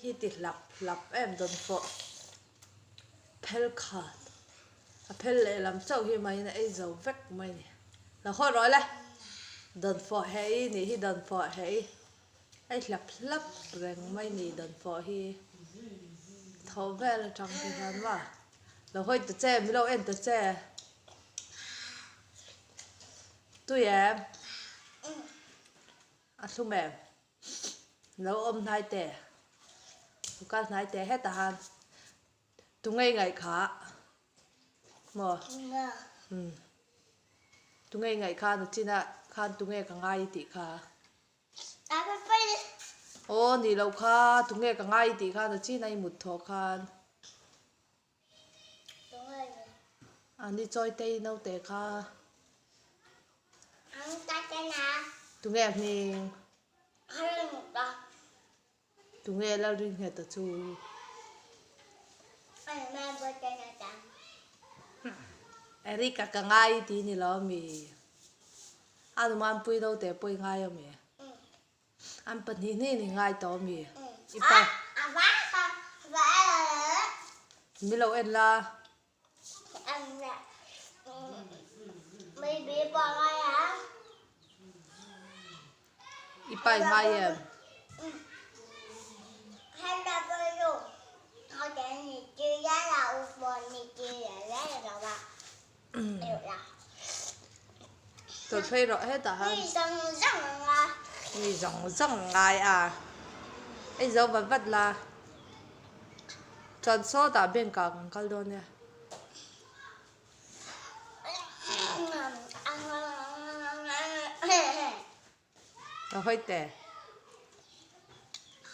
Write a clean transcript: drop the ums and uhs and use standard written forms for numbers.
hi ti hlap hlap em dawnfawh phel khan a phel lehlam chauh hi mahin a ei zo vek mai a ni. Lo haw rawh le dawnfawh heh i nih hi dawnfawh heh i ei hlap hlap reng mai a ni dawnfawh hi thaw vel atang te hian maw lo hawi ta che milo en ta che tui em a thlum em. Lo awm hnai teh, lo kal hnai teh hetah han tu ngei ngaih kha maw umm tu ngei ngaih kha na chin ah khan tu nge ka ngai i tih kha aw nih loh kha tu nge ka ngai i tih kha na chin a i mut thawh khan a ni chawi te i naute kha tunge a hming tunge Lalringheta chu Eric-a ka ngai i ti ni lo ami a numanpui naute pawh i ngai ami. An pahnih hnih ni ngai tawh ami? I pa. Mi lo en la. I pa i ngai em? Tawlh phei rawh hetah han. Mi zawng zawng ngai a. Ei zo vat vat la. Chuan sawtah bank ah kan kal dawn nia. Ka hawi teh.